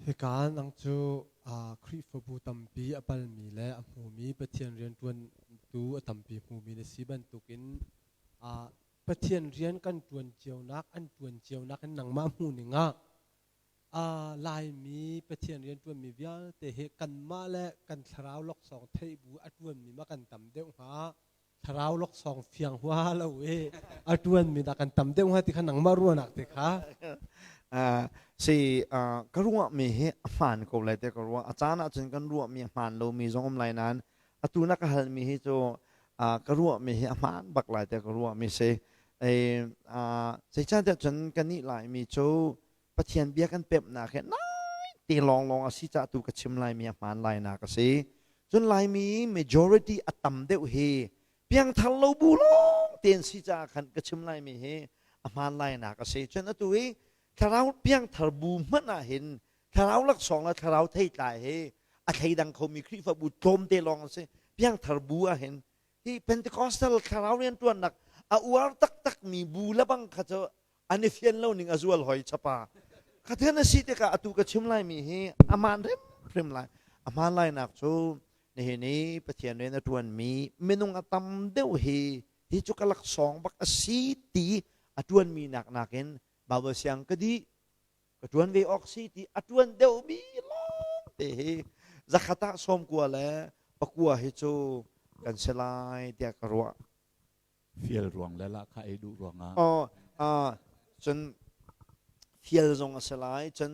Hika nang cu Khrihfabu tampi a palmi le a hmumi Pathian rianṭuantu a tampi hmumi na si bantukin Pathian rian kan ṭuan cionak an ṭuan cionak in nangmah hmuhning ah Laimi Pathian rianṭuanmi vialte hi kanmah le kan thlarau laksawng theih bu a ṭuanmi ma kan tam deuh hnga thlarau laksawng fiang hua lo i a ṭuanmi dah kan tam deuh hnga ti kha nangmah ruahnak te kha. Si ka ruahmi hi a hmaan ko lai te ka ruah. A caan ahcun kan ruahmi a hmaan lomi zong um lai nain atu na ka halmi hi cu ka ruahmi hi a hmaan bak lai te ka ruahmi si. Zeicahtiah cun kannih Laimi cu Pathian bia kan pemhnak hi nai te lawnglawng a si caah tu ka chim laimi a hmaan lainak a si. Cun Laimi majority a tam deuh hi piangthar lo bu lawng te an si caah khan ka chim laimi hi a hmaan lainak a si. Cun atu hi thlarau piangthar bu hmanh ah hin thlarau laksawng le thlarau theitlai hi a thleidang khomi Khrihfabu tlawmte lawng an si. Piangthar bu ah hin hi Pentecostal thlarau rianṭuannak a uar taktakmi bu le bang kha cu an i fian lo ning a zual hoi chapa khathen a si tikah atu ka chim laimi hi aman hrimhrim lai a hmaan lainak cu nihin i Pathian rian a ṭuanmi minung a tam deuh hi hi cu ka laksawng bak a si ti a ṭuanmi nak nakin Bible siang ka dih ka ṭuan ve awk si ti a ṭuan deuhmi lawng te hi zakhat ah 90 le pakua hi cu kan si lai tiah ka ruah. Fial ruang le lahkhah ei duh ruangah. Oh, cun fial zong a si lai. Cun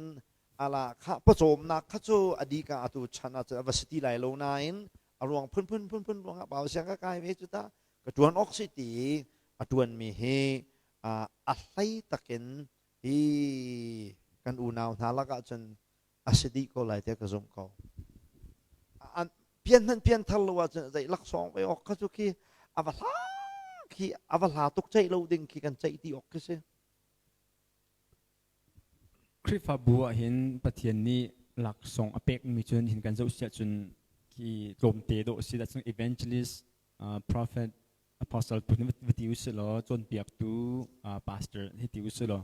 ala kha pawcawmnak kha cu a dika atu chan ah cun a va si ti lai lo nain a ruang phunphun phunphun ruangah pau siang ka kai ve cu ta ka ṭuan awk si ti a ṭuanmi hi a hlei takin hi kan unau hna lakah cun a si dih ko lai tiah ka zumh ko. Pian hmanh pian thar lo ahcun zei laksawng ve awk kha cu khi a va hla khi a va hla tuk ceih lo ding khi kan ceih ti awk khi si. Khrihfabu ah hin Pathian nih laksawng a pekmi cun hin kan zoh siah cun khi tlawmte dawh si dah cun evangelist, prophet, apostle tu va ti usih law cawnpiaktu pastor hi ti usih law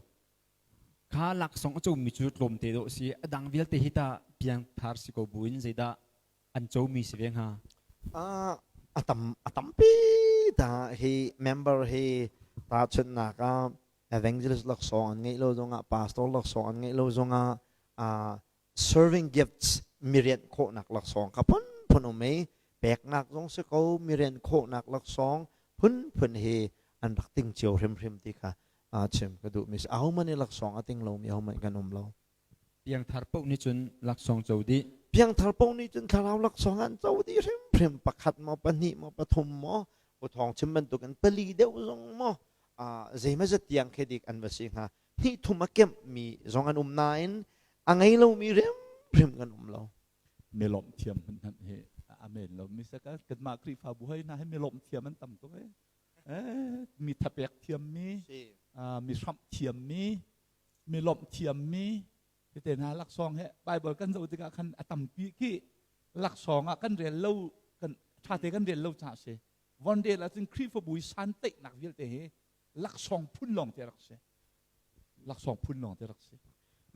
Kha laksawng a comi cu tlawmte dawh a si. A dang vialte hi tah piangthar si ko buin zeidah an comi si ve hnga? A tam a tampi ta hi member hi tahchunhnak ah evangelist laksawng an ngeih lo zongah pastor laksawng an ngeih lo zongah serving gifts mirianh khawhnak laksawng kha phunphun um i peknak zong si ko mirianh khawhnak laksawng phunphun hi an rak ting cio hrimhrim ti kha chim ka duhmi si. Ahohmanh nih laksawng a ting lomi ahohmanh kan um lo. Piangthar paoh nih cun laksawng co dih. Piangthar paoh nih cun thlarau laksawng an co dih hrimhrim. Pakhat maw, pahnih maw, pathum maw, uthawng chim bantukin pali deuh zong maw, zeimazat tiang khi dik an va si hnga. Hnih thum a kemhmi zong an um nain a ngei lomi hrimhrim kan um lo. Mi lawmh thiam hmanh hi a men lo. Mi saka kanmah Khrihfabu hoi hna hi mi lawmh thiam an tam tuk ee. Mi thapek thiammi, mi hramh thiammi, mi lawmh thiammi, tete hna laksawng he Bible kan zoh tikah khan a tampi khi laksawng ah kan rel lo kan ṭhate kan rel lo caah si. Von rel ahcun Khrihfabu i santeihnak vialte hi laksawng phun lawng te rak si. Laksawng phun lawng te rak si.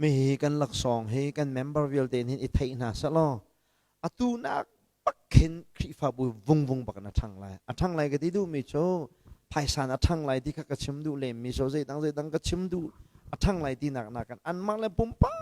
Mi hi kan laksawng hi kan member vialte hin i theih hna selaw atu nak bak khin Khrihfabu vungvung bak in a ṭhang lai. A ṭhang lai ka ti duhmi cu phaisan a ṭhang lai ti kha ka chim duh lemmi so zeidang zeidang ka chim duh a ṭhang lai tinak nakin anmah le pumpak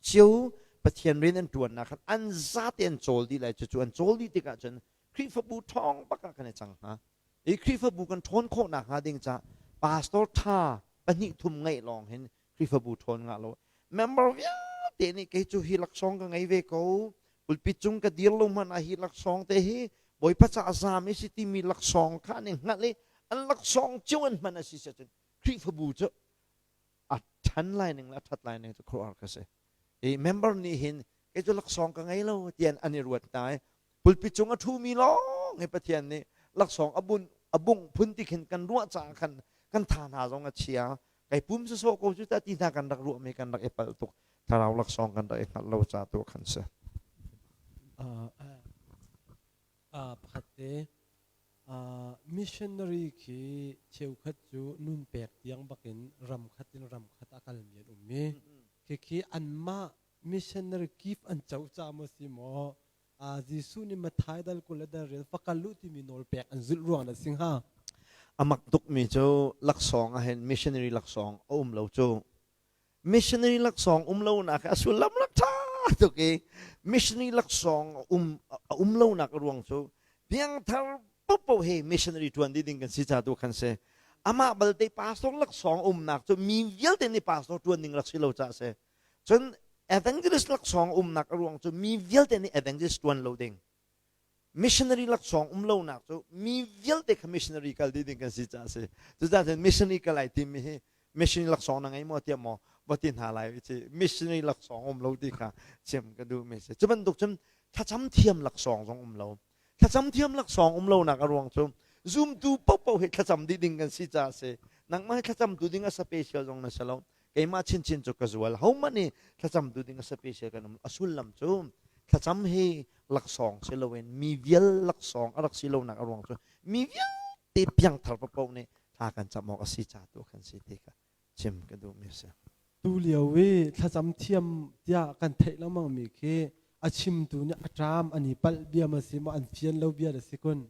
cio Pathian rian an ṭuannak khan an zate an cawl dih lai cucu an cawl dih tikah cun Khrihfabu ṭhawng bak ah kan i cang hnga. I Khrihfabu kan ṭhawn khawh nakhnga ding ca pastor ṭha pahnih thum ngeih lawng hin Khrihfabu ṭhawn ngah lo. Member vialte nih kei cu hi laksawng ka ngei ve ko. Pulpit cung ka dir lo hmanh ah hi laksawng te hi Bawipa ca zaam i si timi laksawng kha an i hngalh i an laksawng cio an hman a si cun Khrihfabu cu a ṭhan lai ning le a ṭhat lai ning cu khuaruahhar ka si. I member nih hin kei cu laksawng ka ngei lo tian an i ruat hna i pulpit cung a ṭhumi lawng hi Pathian nih laksawng a bun a bungh phun ti khin kan ruah caah khan kan tha hna zong a chia kai pum sawsawh ko cu ta ti hna kan rak ruahmi kan rak i palh tuk thlarau laksawng kan rak i hngalh lo ca tu khan si. Pakhat te missionary khi cheukhat cu nun pek tiang bakin ram khat in ram khat a kalmi an um i khikhi anmah. missionary gift an co ca maw si maw Jesuh nih Matthai dal 20 le dal rian fakal lu timi nawl pek an zulh ruang dah si hnga? A mak tukmi cu laksawng ah hin missionary laksawng a um lo cu. Missionary laksawng um lonak a sullam rak ṭha tuk i missionary laksawng um a um lonak a ruang cu piangthar popo he missionary ṭuan dih ding kan si ca tu khan si. Amah balte pastor laksawng umnak cu mi vialte nih pastor ṭuan ding rak si lo ca si. Cun evangelist laksawng umnak a ruang cu mi vialte nih evangelist ṭuan lo ding. Missionary laksawng um lonak cu mi vialte kha missionary kal dih ding kan si caah a si. Cucaah cun missionary kal ai timmi hi missionary laksawng na ngei maw tiah maw va ti hna lai ci missionary laksawng um lo ti kha chim ka duhmi si. Cu bantuk cun thlacam thiam laksawng zong um lo. Thlacam thiam laksawng um lonak a ruang cu zumtu paohpaoh hi thlacam dih ding kan si caah a si. Nangmah hi thlacamtu ding a special zong na si lo. Keimah chinchin cu ka zual. Hohmanh nih thlacamtu ding a special kan um. A sullam cu thlacam hi laksawng si loin mi vial laksawng a rak si lonak a ruang cu mi vialte piangthar paohpaoh nih thla kan cam awk a si ca tu kan si ti kha chim ka duhmi a si. Tu lio i thlacam thiam tiah kan theih lengmang mi khi a chimtu nih a ṭam an i palh bia ma si maw an fian lo bia da si kun?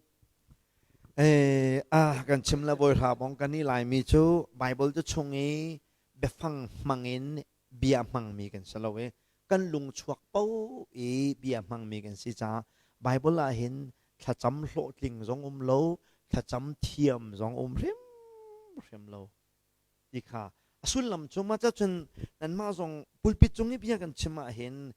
Eh, ah kan chim le voi hra bong kan i Laimi cu Bible cu chung i biafang hmang in bia hmangmi kan si lo i kan lung chuak po i bia hmangmi kan si caah Bible ah hin thlacam hlawhtling zong um lo thlacam thiam zong um hrimhrim lo ti kha a sullam cu mah cun nanmah zong pulpit cung i bia kan chim ah hin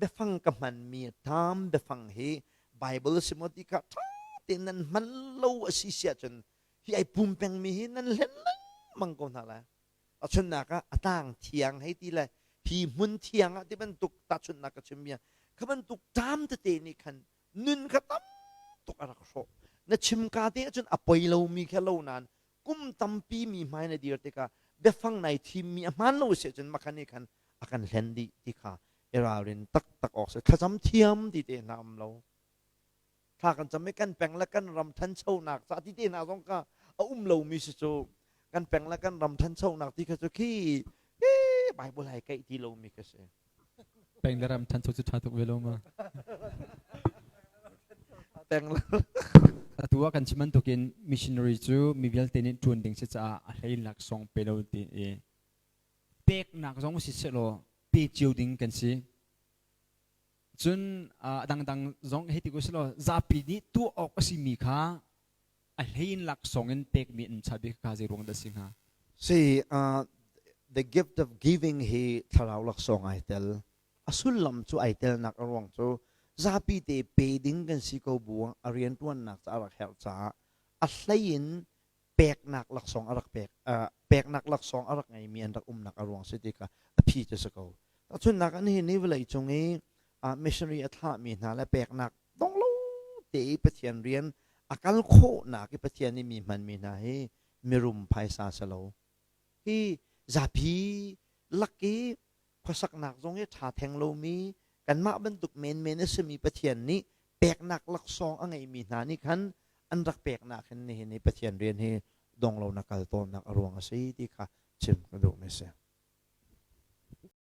biafang ka hmanmi tam biafang hi Bible si maw ti kha ṭha tein nan hman lo a si si ahcun hi ai pum pengmi hi nan hlen lengmang ko hna lai. Tahchunhnak ah a tlang thiang hei ti le hi hmun thiang ah ti bantuk tahchunhnak ka chim bia kha bantuk ṭam tete nih khan nun kha tam tuk a rak hrawh. Na chim ka te ahcun a poi lomi kha lo nain kum tampi mi hmai na dir tikah biafang nai thimmi a hmaan lo si ahcun makhan nih khan a kan hlen dih ti kha i ralrin taktak awk si. Thlacam thiam ti te hna um lo. Thla kan cam i kan peng le kan ram thanchonak ca ti te hna zong kha a um lomi si cu kan peng le kan ram thanchonak ti kha cu khi Bible hai kaih ti lomi ka si. Peng le ram thancho cu ṭha tuk ve lo ma? Peng le Atu ah kan chim bantukin missionary cu mi vialte nih ṭuan ding si caah a hlei laksawng pe lo ti i peknak zong si sehlaw pe cio ding kan si. Cun a dangdang zong hei ti ko sehlaw zapi nih tuah awk a simi kha a hlei in laksawng in pekmi an cha bik kha zei ruang dah si hnga? Si, the gift of giving hi thlarau laksawng ai tel. A sullam cu ai telnak a ruang cu zapi te pe ding kan si ko bu a rianṭuannak ca a rak herh caah a hlei in peknak laksawng a rak pek peknak laksawng a rak ngeimi an rak umnak a ruang si ti kha a phi cu si ko. Tahchunhnak an hi ni vawlei cung i missionary a thlahmi hna le peknak dong lo te i Pathian rian a kal khawhnak i Pathian nih mi hmanmi hna hi mirum phaisa si lo. Hi zapi lak i khuasaknak zong hi ṭha theng lomi kanmah bantuk menmen a simi Pathian nih peknak laksawng a ngeimi hna nih khan an rak peknak hin nihin hi Pathian rian hi dong lo na kal tawnnak a ruang a si ti kha chim ka duhmi a si.